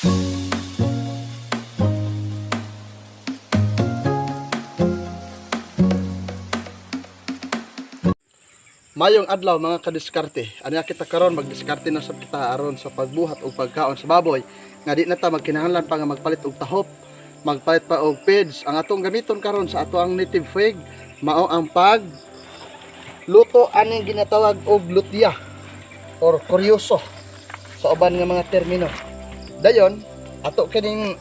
Mayong adlaw, mga kadiskarte. Ani kita karon, magdiskarte na sab kita aron sa pagbuhat og pagkaon sa baboy nga di na ta magkinahanglan pa nga magpalit og tahop, magpalit pa og feeds. Ang atong gamiton karon sa ato ang native pig mao ang pag luto aning ginatawag og lutia or kuryoso sa uban nga mga termino. Dayon ato kining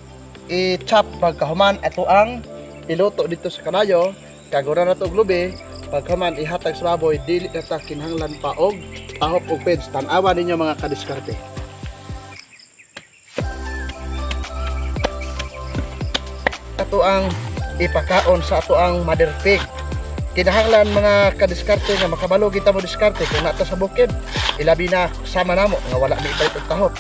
i-chop, pagkahuman ato ang iluto dito sa kalayo, kagura na to og lubi. Pagkaman ihatag sa baboy, dili na ta kinahanglan pa og tahop og feeds. Tan-awa ninyo, mga kadiskarte. Ato ang ipakaon sa ato ang mother pig. Kinahanglan, mga kadiskarte, nga makabalo kita mo diskarte kung naa ta sa bukid, ilabi na sama namo nga wala mi ipalit og tahop,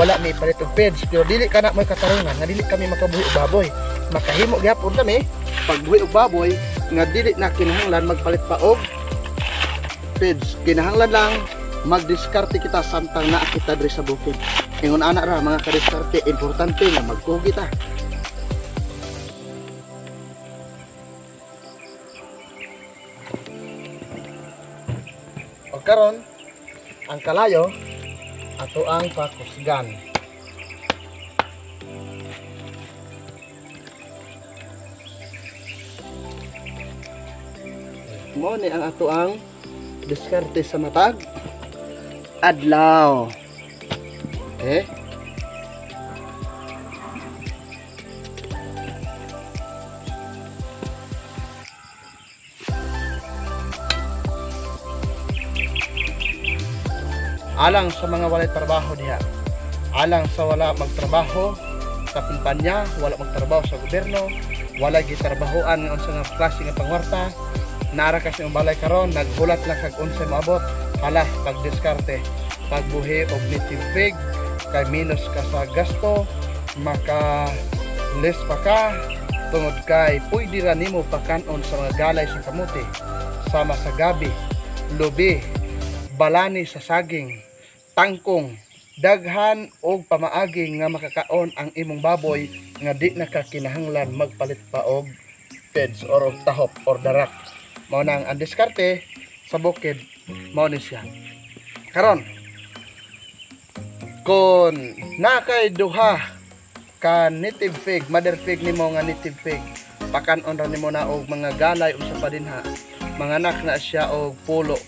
wala mi ipalit og feeds, pero dili kana mo'y katarungan nga dili kami makabuhi og baboy. Makahimo gyapon kami pagbuhi og baboy nga dili na kinahanglan magpalit pa og feeds. Kinahanglan lang magdiskarte kita samtang naa kita diri sa bukid. Ingon ana ra, mga kadiskarte, importante nga magkuhog kita. O karon, ang kalayo ato ang pakusgan. Mo ni ang ato ang diskarte sa matag adlaw. Okay? Alang sa mga walay trabaho diha. Alang sa wala magtrabaho sa kumpanya, wala magtrabaho sa gobyerno, wala gitrabahoan nga unsa nga klase nga pangwarta, nara kasi ang balay karon, naghulat lang kag unsay moabot, hala, pagdiskarte, pagbuhi og native pig, kay minus ka sa gasto, maka less pa ka, tungod kay pwede ra nimo pakanon sa mga galay sa kamuti, sama sa gabi, lubi, balani sa saging, tangkong, daghan og pamaagi nga makakaon ang imong baboy nga di na ka kinahanglan magpalit pa og feeds or og tahop or darak. Mao na ang diskarte sa bukid, mao ni siya. Karon, kung naa kay duha ka native pig, mother pig nimo nga native pig, pakanon ra nimo na og mga galay unsa pa dinha, manganak na siya og pulo,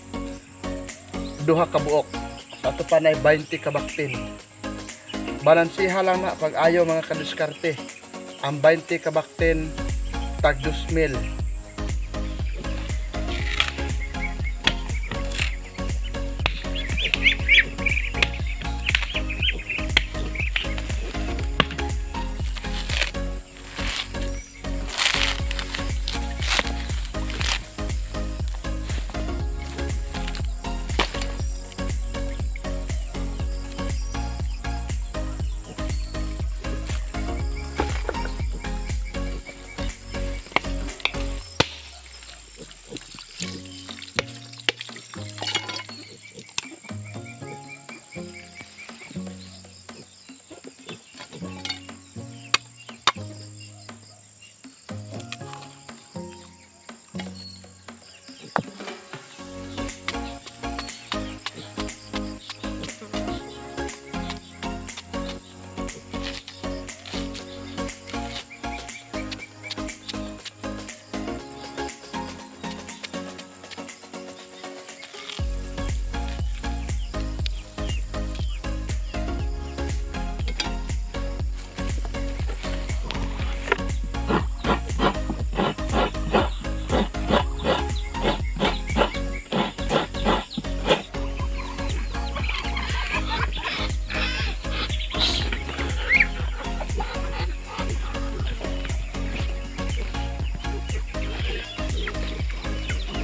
duha ka buok. Sa ato pa nay 20 ka baktin. Balansiha lang na pag ayo, mga kadiskarte. Ang 20 ka baktin tag 2,000.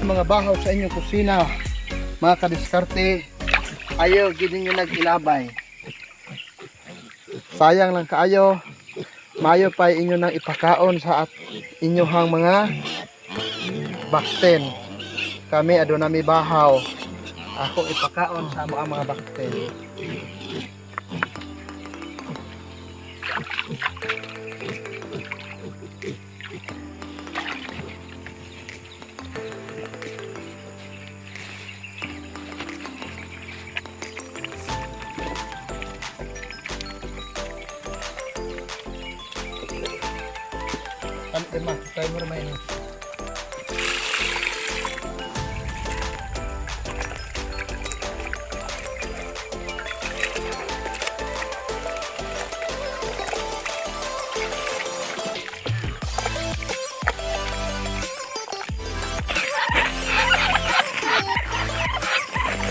Mga bahaw sa inyong kusina, mga kadiskarte, ayaw gid ninyo nag-ilabay. Sayang lang kaayo. Mayo pa inyo nang ipakaon sa at inyohang mga bakten. Kami aduna mi bahaw. Ako ipakaon sa amo ang mga bakten. Ano ma? Try mo rin ini.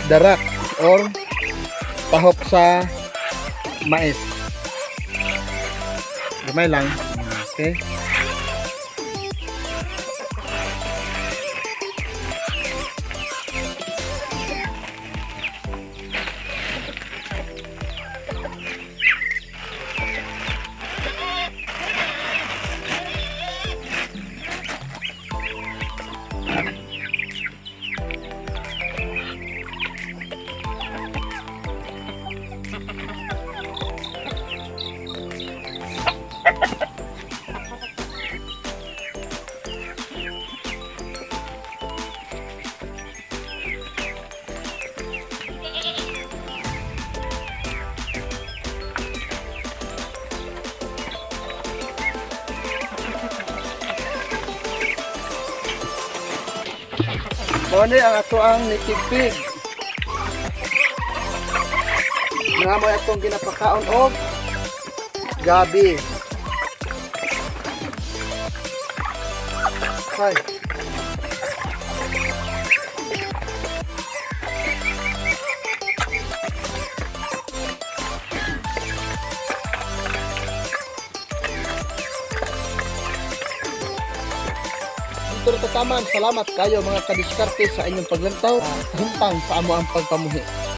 Darak or pahop sa mais. Gamay lang. Okay. Mao ni ang ato ang native pig. Nga mo atong ginapakaon og gabi. Hay. Dito na tataman. Salamat kayo, mga kadiskarte, sa inyong paglantaw. Himpang sa amo ang pagpamuhi.